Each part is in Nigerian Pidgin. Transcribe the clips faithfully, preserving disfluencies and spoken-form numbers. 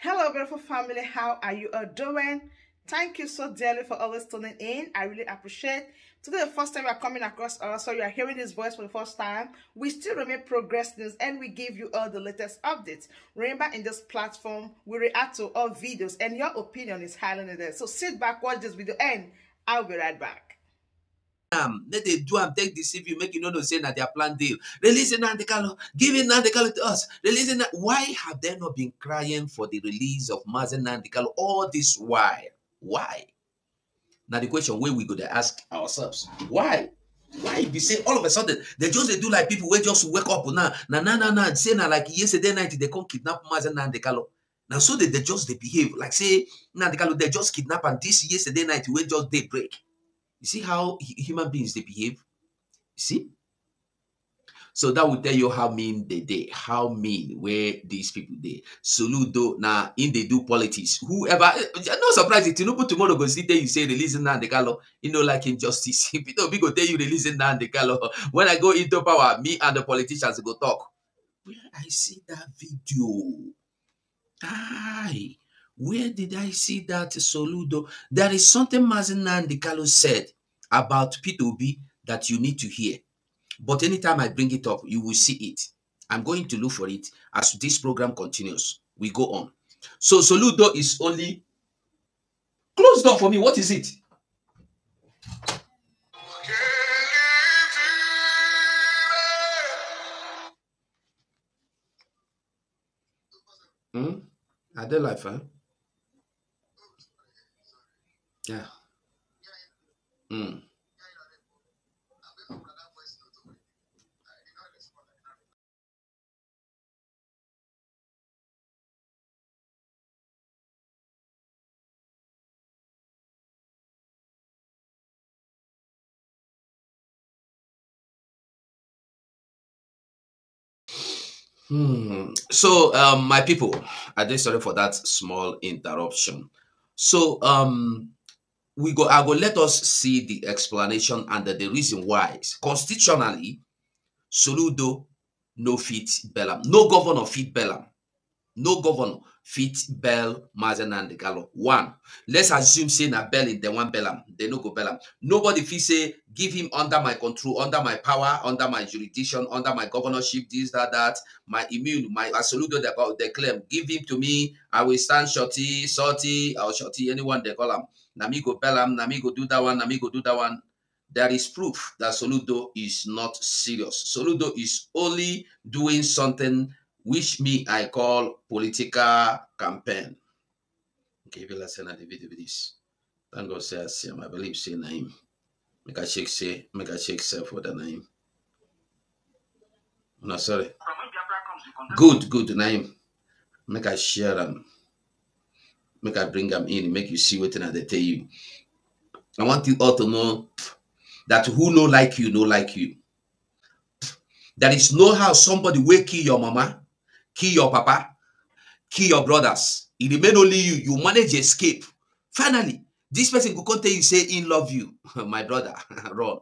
Hello, beautiful family. How are you all doing? Thank you so dearly for always tuning in. I really appreciate. Today, the first time you are coming across us, so you are hearing this voice for the first time, we still remain Progress News and we give you all the latest updates. Remember, in this platform, we react to all videos and your opinion is highly needed. So sit back, watch this video, and I'll be right back. Am, make they do am take deceive you, make you no know say na their plan deal. Release Nnamdi Kanu, give Nnamdi Kanu to us. Release Nnamdi. Why have they not been crying for the release of Mazi Nnamdi Kanu all this while? Why? Now the question wey we go dey ask ourselves, why? Why be say all of a sudden they just dey do like people wey just wake up now, na na na na say na like yesterday night they come kidnap Mazi Nnamdi Kanu. Na so they, they just dey behave like say Nnamdi Kanu they just kidnap am this yesterday night wey just dey break. You see how hu- human beings dey behave? You see? So that will tell you how mean they dey, how mean where these people dey. Soludo na in they do politics. Whoever, eh, eh, no surprise, Tinubu tomorrow go still tell you say release Nnamdi Kanu. You know, like injustice. Peter Obi go tell you release Nnamdi Kanu. When I go into power, me and the politicians go talk. Where I see that video? Aye, where did I see that, Soludo? There is something Mazi Nnamdi Kanu said about Peter Obi that you need to hear. But anytime I bring it up, you will see it. I'm going to look for it as this program continues. We go on. So Soludo is only close door for me. What is it? Hmm? I dey life, eh? Yeah. Hmm. Hmm. So, um, my people, I dey sorry for that small interruption. So, um, we go. I go let us see the explanation and the, the reason why. Constitutionally, Soludo no fit bail am. No governor fit bail am. No governor fit bail Mazi Nnamdi Kanu. One, let's assume say na bailing they wan bail am. They no go bail am. Nobody fit say give him under my control, under my power, under my jurisdiction, under my governorship, this, that, that. My immune, my as Soludo they, call- they claim, give him to me. I will stand shorty, salty, or shorty, anyone they call am. Na me go bail am, na me go do that one, na me go do that one. There is proof that Soludo is not serious. Soludo is only doing something which me I call political campaign. Okay, if you listen at the video with this, thank God say I see him. I believe say na him. Make I check say, make I check self whether na him. No, sorry. Good, good, na him. Make I share am. Make I bring am in. Make you see wetin I dey tell you. I want you all to know that who no like you, no like you. There is no how somebody will kill your mama, kill your papa, kill your brothers. It remain only you. You manage escape. Finally, this person go come tell you say he love you, my brother. Run.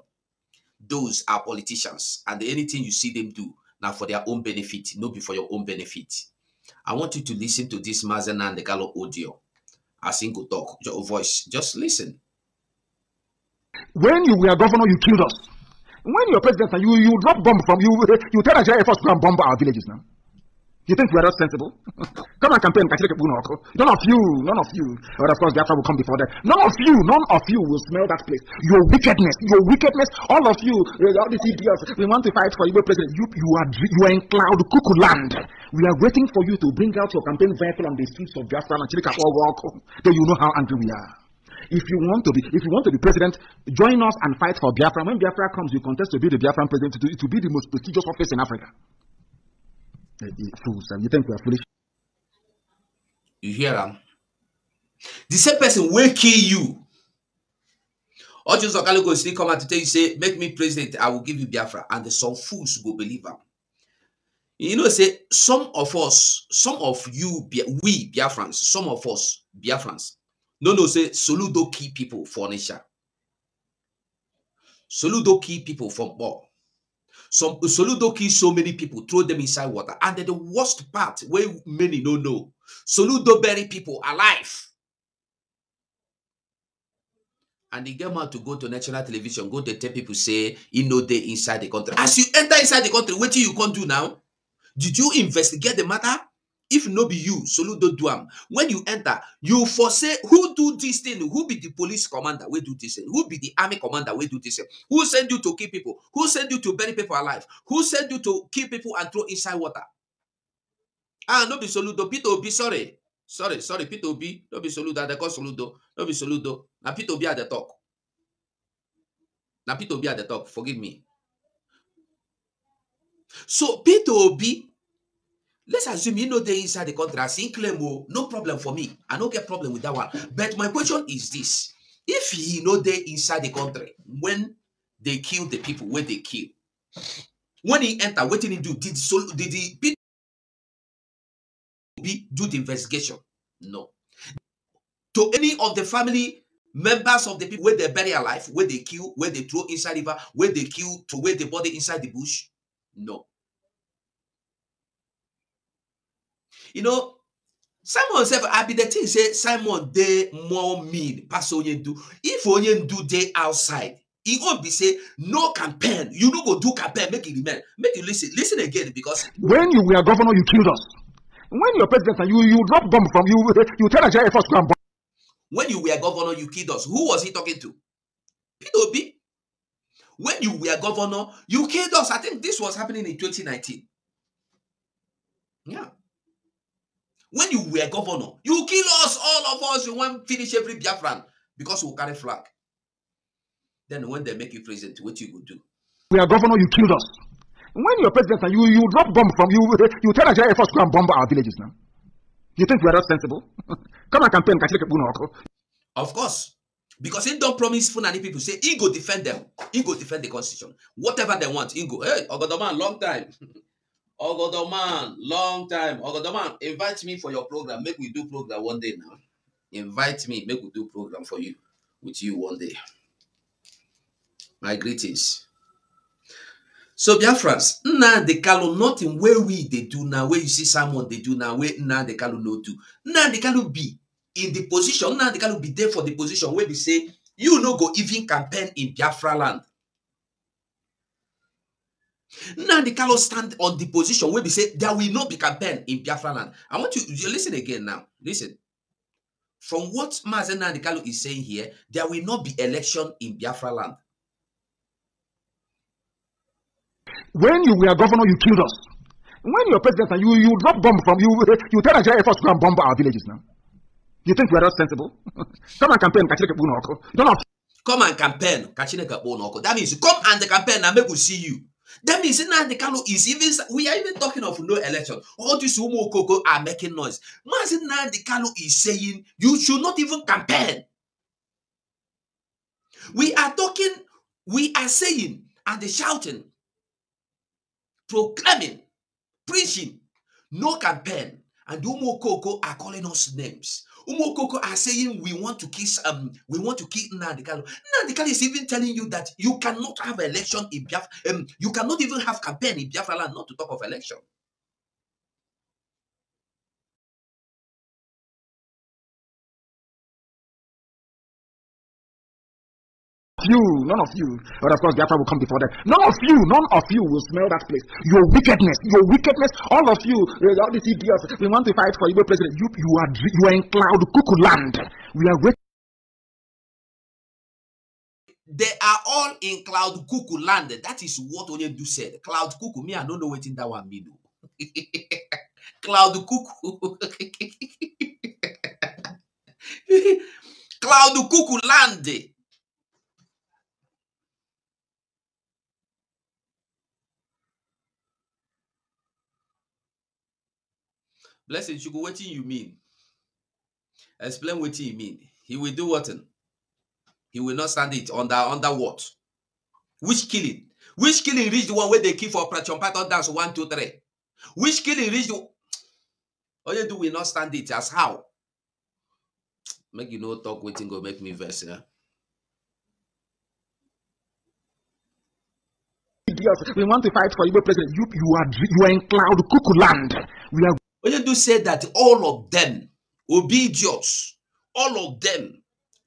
Those are politicians, and anything you see them do now for their own benefit, no be for your own benefit. I want you to listen to this Mazi Nnamdi Kanu audio as he go talk. Your voice, just listen. When you were governor, you killed us. When you're president, you you drop bomb from you you tell Nigeria Air Force to go and bomb our villages now. You think we are not sensible? Come and campaign, ka Chineke kpọọ unu ọkụ. None of you, none of you. But of course, Biafra will come before that. None of you, none of you will smell that place. Your wickedness, your wickedness. All of you, uh, all these idiots. We want to fight for Igbo president. You you are dri- you are in cloud cuckoo land. We are waiting for you to bring out your campaign vehicle on the streets of Biafra and Chineke kpọọ ọkụ. Then you know how angry we are. If you want to be, if you want to be president, join us and fight for Biafra. When Biafra comes, you contest to be the Biafran president. It will be the most prestigious office in Africa. Eh, eh, Fools, you think we are foolish? You hear am? The same person will kill you. Ojo Zokalo go still come out to tell you say, make me president, I will give you Biafra, and the some fools go believe am. You know say some of us, some of you, Bia- we Biafrans, some of us Biafrans, no know say Soludo kill people for Onitsha. Soludo kill people for Nkpor. Some Soludo kill so many people, throw them inside water. And the worst part, where many no know, Soludo bury people alive. And he get mad to go to national television, go to tell people say he no dey inside the country. As you enter inside the country, what do you can do now? Did you investigate the matter? If no be you, Soludo do am. When you enter, you for say, "Who do this thing? Who be the police commander wey do this thing? Who be the army commander wey do this thing? Who send you to kill people? Who send you to bury people alive? Who send you to kill people and throw inside water?" Ah, no be Soludo, Peter Obi, sorry. Sorry, sorry, Peter Obi, no be Soludo, they call Soludo, no be Soludo. Now Peter Obi at the talk. Now Peter Obi at the talk, forgive me. So Peter Obi, let's assume he no dey inside the country. As he claim, oh, no problem for me. I no get problem with that one. But my question is this. If he no dey inside the country, when they kill the people, when they kill, when he enter, what did he do? Did Sol-, did he Peter Obi do the investigation? No. To any of the family members of the people where they bury alive, where they kill, where they throw inside river, where they kill, to where the body inside the bush? No. You know, Simon sef, I be the thing say Simon dey more mean pass Onyendu. If Onyendu dey outside, he won't be say no campaign. You no go do campaign, make it remain. Make you listen. Listen again because when you were governor, you killed us. When you're president and you, you drop bomb from, you, you tell Nigeria Air Force to go and bomb. When you were governor, you killed us. Who was he talking to? Peter Obi. When you were governor, you killed us. I think this was happening in twenty nineteen. Yeah. When you were governor, you kill us, all of us. You want finish every Biafran because we carry flag. Then when they make you president, what you go do? We are governor, you killed us. When you're president and you, you drop bomb from, you, you tell Nigeria Air Force to go and bomb our villages now. You think we are not sensible? Come and campaign, Kachike Bunoko. Of course. Because he don't promise Fulani people, say he go defend them. He go defend the constitution. Whatever they want, he go. Hey, Ogodoman, long time. Ogodoman, long time. Ogodoman, invite me for your program. Make we do program one day now. Invite me, make we do program for you, with you one day. My greetings. So Biafrans, Nnamdi Kanu, nothing where we they do now, where you see someone they do now, where Nnamdi Kanu no do. Nnamdi Kanu be in the position, Nnamdi Kanu be there for the position where we say, you no go even campaign in Biafra land. Nnamdi Kanu stand on the position where we say there will not be campaign in Biafra land. I want you, you listen again now. Listen. From what Mazi Nnamdi Kanu is saying here, there will not be election in Biafra land. When you were governor, you killed us. When you're president and you, you drop bomb from, you, you tell Nigeria Air Force to go and bomb our villages now. You think we are not sensible? Come and campaign, Kachike Bunoko. You don't have Come and campaign, Kachine Kaponoko. That means come and the campaign and make we see you. That means Nnamdi Kanu is even, we are even talking of no election. All these Umukoko are making noise. Mazi Nnamdi Kanu is saying you should not even campaign. We are talking, we are saying and shouting, proclaiming, preaching, no campaign. And Umokoko are calling us names. Umokoko are saying we want to kiss, um, we want to kill Nnamdi Kanu. Nnamdi Kanu is even telling you that you cannot have election in Biafra, um, you cannot even have campaign in Biafra land, not to talk of election. You, none of you, but of course, Biafra will come before them. None of you, none of you will smell that place. Your wickedness, your wickedness, all of you, uh, all these idiots, we want to fight for Igbo president. You, you are dri-, you are in cloud cuckoo land. We are waiting. They are all in cloud cuckoo land. That is what Onyendu said. Cloud cuckoo, me, I don't know what in that one mean. Cloud cuckoo. Cloud cuckoo land. Blessing Chukwu, wetin you mean? Explain wetin you mean. He will do what? He will not stand it under, under what? Which killing? Which killing reach the one where they kill for Operation Python dance one, two, three? Which killing reach the Onyendu will not stand it as how? Make you no talk wetin go make me vex, yeah? Yes, we want to fight for Igbo president. You, you are dr- you are in cloud cuckoo land. We are Oyedu said that all of them, Obidius, all of them,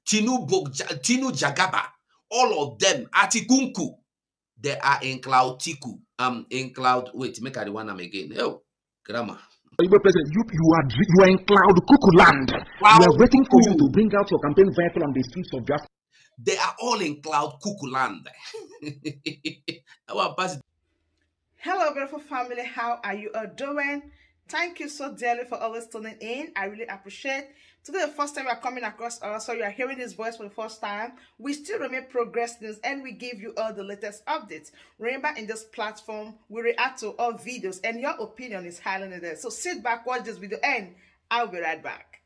Tinubu, Ja- Tinu Jagaba, all of them, Atikunku, they are in cloud Tiku. Um, in cloud. Wait, make I the one am again. Oh, grammar. Igbo president. You, you are dr- you are in cloud cuckoo land. We are waiting for you to bring out your campaign vehicle on the streets of Biafra. They are all in cloud cuckoo land. Our pass Hello, beautiful family. How are you all doing? Thank you so dearly for always tuning in. I really appreciate. Today, the first time you are coming across us, so you are hearing this voice for the first time. We still remain Progress News, and we give you all the latest updates. Remember, in this platform, we react to all videos, and your opinion is highly needed. So sit back, watch this video, and I'll be right back.